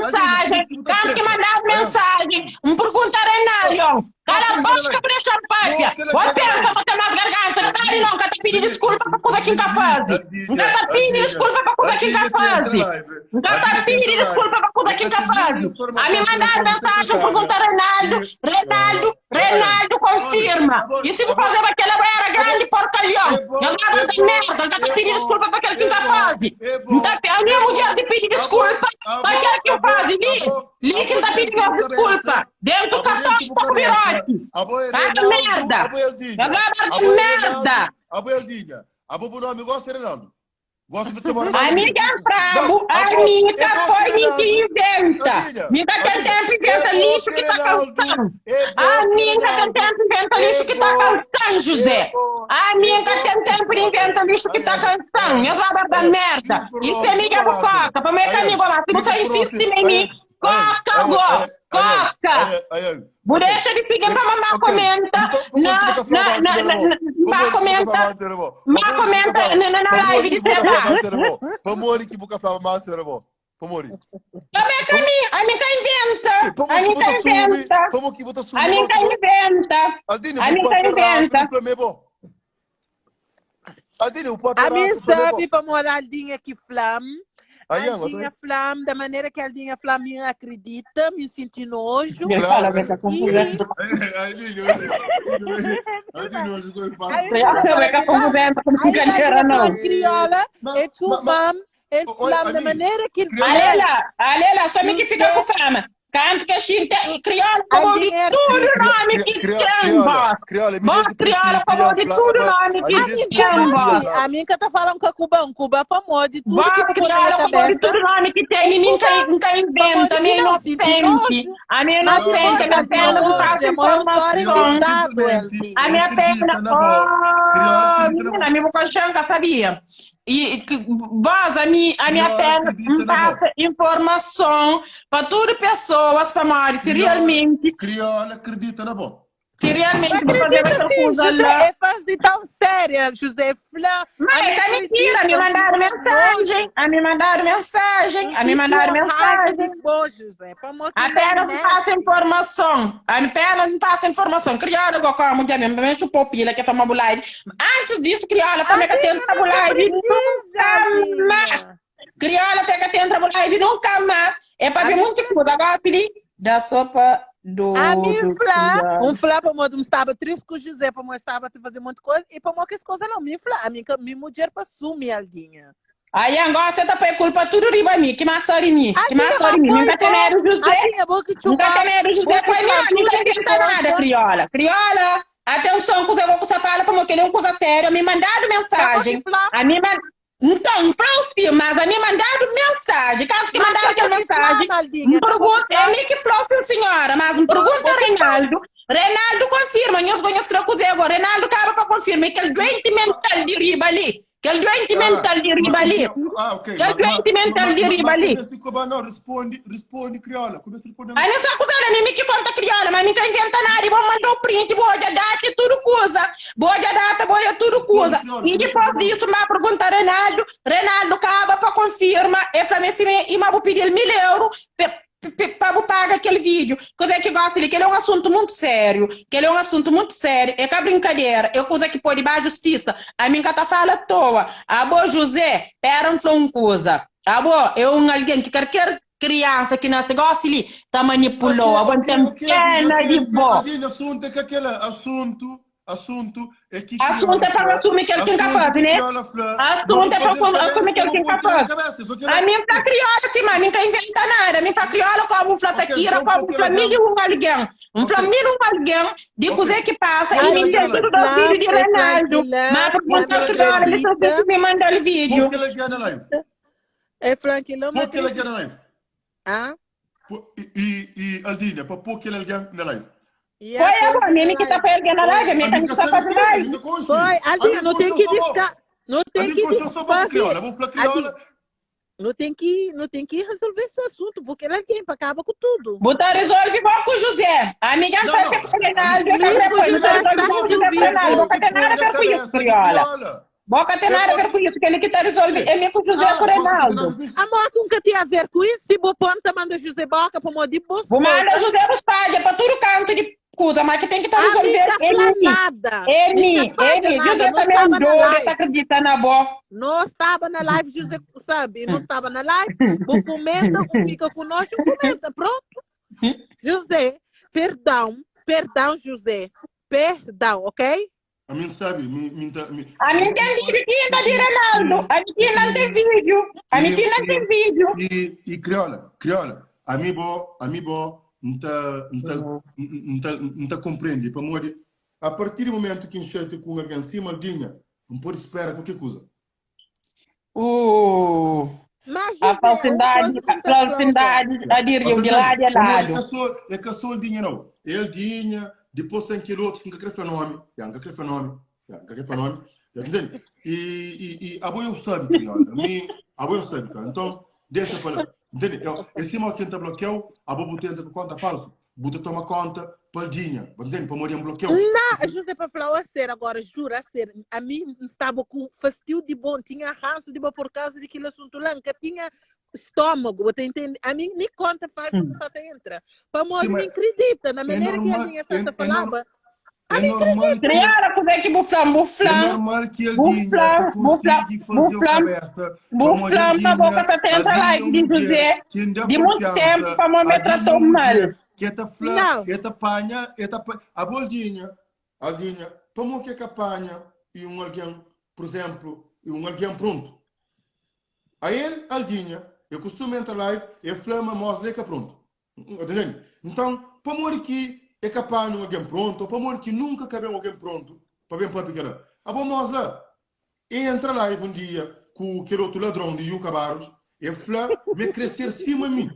mensajen, kantu ki mandadu mensajen, N pergunta Reinaldo, Kala boka bu dexa-m papia! Bo pensa ma ten más garganta? Verdadi nau, N ka ta pidi diskulpa pa kuza ki N ka faze. N ka ta pidi diskulpa pa kuza ki N ka faze. N ka ta pidi diskulpa pa kuza ki N ka faze. Ami mandadu mensajen, N pergunta Reinaldo, Reinaldo, Reinaldo konfirma. I si bu fazeba kela bu era grandi porkalion. Nhos ba da merda, N ka ta pidi diskulpa pa kel ki N ka faze. N ta, ami é mudjer di pidi diskulpa pa kel ki N faze. Li, li ki N ta pidi nhos diskulpa. Dentu karton sta ku biroti. Ba da merda. Nhos ba da merda. Ami dja N fra-bu, ami ka foi mi ki inventa. Mi ka ten ténpu inventa lixu ki ta kansa-m. Ami N ka ten ténpu inventa lixu ki ta kansa-m, Juzé. Ami N ka ten ténpu di inventa lixu ki ta kansa-m. Nhos ba barda merda. I se mi dja bu koka, pamodi é ka mi go, ma si bu sa insisti na mi, koka go, koka. Bu dexa di sigi pa ma komenta na na na na ma komenta ma komenta na na live di Seba. Pamodi ki bu ka flaba mal sobre bo? Pamodi? Pamodi é ka mi, ami ka inventa. Pamodi Ami ki bu ka ta sumi? inventa. Pamodi ki bu ta sumi Ami gosi ka bo? inventa. Aldine, bu Ami ka papia rápidu, inventa. fla mi é bo. Aldine, bu papia Ami rápidu, fla mi é bo. sabe pamodi Aldinha ki fla-m. Aí, ama, Aldinha fla-m, da maneira que Aldinha fla-m, mi acredita, mi sinti nojo. Ele Claro. fala, vai ficar E confusão. Aldine, hoje, Aldine, hoje foi fácil. aí Vai ficar confusão com Aí brincadeira, Aldinha fala não. crioula, Mas, é mas, mas, tchumam, ele olha, fla-m da Ali, maneira que ele crioula, fala. Ale lá, ale lá, só me que fica com José, fama. Canto que a gente crioula como de Aldinha tudo Cri- nome cri- que cri- tem, crioula, boss. crioula, me Boss deixa crioula que como de tudo flava, nome a que me A deixa mim tem, sabe, boss. a mim que tá falando com a Cuba, um Cuba famoso de tudo Boss que tu põe na crioula como de cabeça. tudo nome que tem, É mim nunca, Cuba, nunca famoso inventa, que minha não, sinto inocente. nojo. A minha Mas inocente, a minha depois, perna não Aldinha, passa hoje, é maior história informação. inventado, Simplesmente A Aldinha. minha acredita perna, na bo. Crioula oh, acredita na menina, bo. me vou sabia? E que voz, a minha, a minha Crioula perna acredita na bo. passa informação para todas pessoas para morrer. Se Crioula, realmente, crioula acredita na bo. se realmente vou fazer Acredita essa sim, coisa José, lá. é fazer tão séria, José Flá. Mas A é mim que é mentira, acredita, me eu mandaram sinto mensagem, nojo. a me mandaram mensagem, Eu a me sinto mandaram raiva mensagem. de bo, José, para morrer Apenas merece. passa informação. Apenas passa informação. Crioula, igual como já mesmo, me chupou pila que foi uma live. Antes disso, crioula, foi que Aldinha, tenta nunca live precisa, nunca mais. Aldinha. Crioula, fica tenta live nunca mais. É para ver A mim, muito coisa. Agora, pedi da sopa do, a mim do flá, crioula. um flá para modo estava triste com o José, para modo estava a fazer muita coisa, e para modo que as coisas não me flá, a mim, minha mulher passou me Aldinha. Aí agora você tá põe culpa tudo riba mim, que mais sorry mim, que Aldinha, mais mas sorry mim. foi Nunca tem bom. medo José, Aldinha, vou que nunca tem chumar, medo vou José que foi chumar mim, tudo nunca que inventa nada, coisa. crioula. Crioula, atenção, que eu vou com fala para que ele é um coisa séria, me mandaram Já vou te mensagem. falar. A mim man... Então, falou mas a mim mandaram mensagem. Canto que Mas mandaram já aquela vou te falar, mensagem, me Aldinha, já vou te pergunta, é falar. mim que falou sim, senhora, mas me Vou pergunta te falar. Reinaldo. Reinaldo confirma, nós ganhamos que agora. Reinaldo acaba para confirmar aquele doente mental de riba ali. Aquele doente Ah, mental de riba mas, ali. ah, ok. Aquele Mas, mas, doente mental mas, de mas, riba mas ali. começa de cobrar, não, responde, responde, crioula. Começa a responder. A minha coisa a mim que conta crioula, mas mim que inventa nada. E vou mandar o print, vou olhar data e tudo coisa. Vou olhar data, vou olhar tudo Responde, coisa. crioula, E começa a depois responder. disso, me pergunta Reinaldo, Reinaldo acaba para confirma, e fala assim, e mas vou pedir 1000 euros para pagar aquele vídeo. Coisa que gosta de que ele é um assunto muito sério, que ele é um assunto muito sério, é que a brincadeira, é coisa que pode ir à justiça. A minha cata fala à toa. A boa José, pera um uma coisa. A boa é um alguém que qualquer criança que nasce gosta ali, tá manipulou. A boa Ok, tem ok, Aldinha, pena ok, de ok. bó. Aldinha, assunto é que aquele assunto, assunto é que Assunto é crioula para flá, assumir que ele quem assunto faz, que né? crioula flá, Assunto é não para fazer assumir que cabeça, ele não quem pôr na faz. cabeça, só que A ela... mim tá crioula, sim, mas a mim não inventa nada. A mim tá crioula como um Ok, flatakira, então como um pôr família alguém... um alguém. Um Ok, família um alguém de ok. coisa que passa Pôr e me alguém tem na tudo live. do Flá, vídeo de é Reinaldo. Franquilã, Mas Pôr pergunta não ao crioula, ele só acredita. disse me manda o Pôr vídeo. aquele alguém na live. É Franquilã, Pôr não aquele alguém acredita. na live. Ah? Pô- E, e, e Aldinha, para pôr aquele alguém na live. E Foi a agora, coisa a minha na que tá live. para alguém na live, a minha A que minha tá sabe para quem é, a live. minha conste. Foi, A Aldinha, minha não tem conste que só bom. discar, não A tem minha que conste só bom desfazer. crioula. Vou falar Aldinha, crioula. não tem que resolver esse assunto, porque ela quem acaba com tudo. Botar resolve bom com o José. A minha Não, sabe não. que é para Reinaldo, é Liga que o é para José José, está resolve com o José resolvido. Reinaldo. Não que tem põe nada a na ver com isso, cabeça de crioula. crioula. Bo ka ten É nada a bo ver ku isso. Kel-li ki ta resolve é mi ku José Ah, ku bo ka ten nada a Reinaldo. ver ku isso. Amor ku nka ten a ver ku isso, si bo pon ta manda José boka pamodi bo Bu manda esposa. José bu spadja pa tudu kantu di kuza, ma ki ten ki ta Ami resolve ka é fla mi. nada. É Mi mi, ka é spadja mi. nada. José No também é um staba na doido, el live. ta akredita na bo. No staba na live, José sabe, no staba na live. Bu comenta, um fica com nós, um comenta. Pronto. José, perdão, perdão, José. Perdão, ok? Ami N sabe, mi, mi ta, mi, Ami N ten vídeo ti inda di Renaldo. Ami ti inda N ten vídeo. Ami ti inda N ten vídeo. E, e criola, criola, ami bo, ami bo, N ta, N ta, N ta, N ta compreende, pamodi a partir di momento ki N xatia ku un algen sima Aldinha, N pode spera kualker kuza. Uh, Mas a José, un falsindade, coisa que a N ta fla-u, falsindade adiriu di ladu a Pamodi ladu. é ka só, é ka só Aldinha não. É Aldinha, dipôs tem kel outro ki N ka kre fla nomi, ya, N ka kre fla nomi, ya, N ka kre fla nomi, ya, ntende? E, e, e abo eu sabe, criola, mi, abo eu sabe, cara. Então, deixa pa lá, ntende? Eu, é sima ken ta blokiau, abo bu tenta ku konta falsu, bu ta toma konta pa Aldinha, bu ntende? Pamodi N blokiau. Na, José pa fla-u a ser agora, jura a ser, ami N staba ku fastiu di bo, N tinha ransu di bo por kausa di kel asuntu la, N ka tinha stômagu, bu ta intende? Ami ni konta falsu N sa ta entra, pamodi Sim, mi mas N kridita na é manera ki normal, Aldinha é, sa ta é, nor, falaba, é ami N normal kridita. que Kriara, kuzê ki bu fla-m? Bu É fla-m, normal que bu Aldinha ta fla-m, bu fla-m, konsigi bu faze-u fla-m, kabesa, bu pamodi fla-m pa bo ka Aldinha, ta tenta Aldinha é like un di mudjer José ki N da di monti ténpu konfiansa, pamodi me Aldinha é tratou un mal. mudjer ki el ta fla, Nau. el ta panha, el ta panha. Abo Aldinha, Aldinha, pamodi ki el ka panha i un algen, pur izénplu, i un algen prontu? A el, Aldinha, el kustuma entra live, el fla ma mos la é ka prontu. Entende? Nton, pamodi ki é ka panha un algen prontu ô pamodi ki nunka ka ben un algen prontu pa ben papia kel-la? Abo mos la, E entra live un dia ku kel otu ladron di Yuka Barros, e fla ma e kre ser sima mi.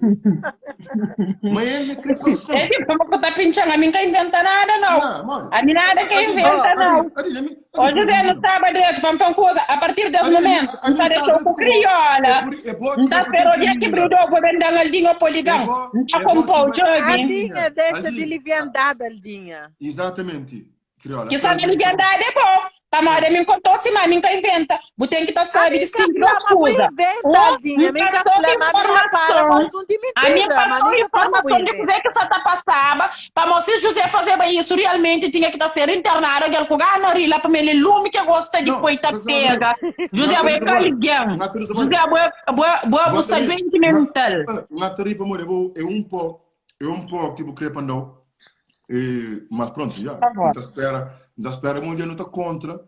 Ma el ma e kre pa É tipo, ma ku ta pintxan, ami N ka inventa nada nau. Na, modi? Ami nada ka Adi, inventa adi, nau. adi, ami, Ô adi, José, nu staba dretu pa N fla un kuza, a partir des adi, ami, mumentu, N ami ta staba dexau dretu ku ku bo. É kriola. pur, é bo N ki ta ba ku spera kel o dia ki kaminhu briu la. dobu pa ben dan aldinha ô É poligan. bo, N ta é bo ki konpou, ba, djobi. Aldinha, Aldinha, dexa de Aldinha, liviandade, Aldinha. exatamente. Criola, Ki sa na fla-m liviandadi é bo, pamodi ami N konta-u sima ami N ka inventa. Bu ten ki ta sabe Ami N ka distingi fla dos ma bu kuza. inventa, Un, Aldinha. N Ami N ka pasa-u fla ma ami rapara ma informason, asuntu di ami N mintira, ma pasa-u ami N ka fla ma bu informason di kuzê inventa. ki sa ta pasaba, pamodi si Juzé fazeba isu, rialmenti tinha ki ta ser internadu algen ku gana ri la, pamodi el é lumi ki gosta di Não, poi ta não, não, pega. Juzé, não, bo é ka algen. não, Juzé, bo é, bo é, bo é, bu sta duenti mental. Não, ta ri pamodi bo é um pó, é um pó ki bu kre pa andau. E, mas pronto, já. Favor. N ta spera, N ta spera ma un dia nu ta kontra,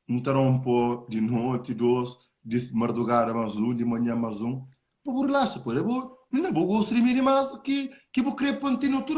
N ta da un pó di noti, dos, di mardugada mas un, di manhã mas un, pa bu relaxa, pô. Bu, N bu gosta di mi dimás ki, ki bu kre pa N tene tudu.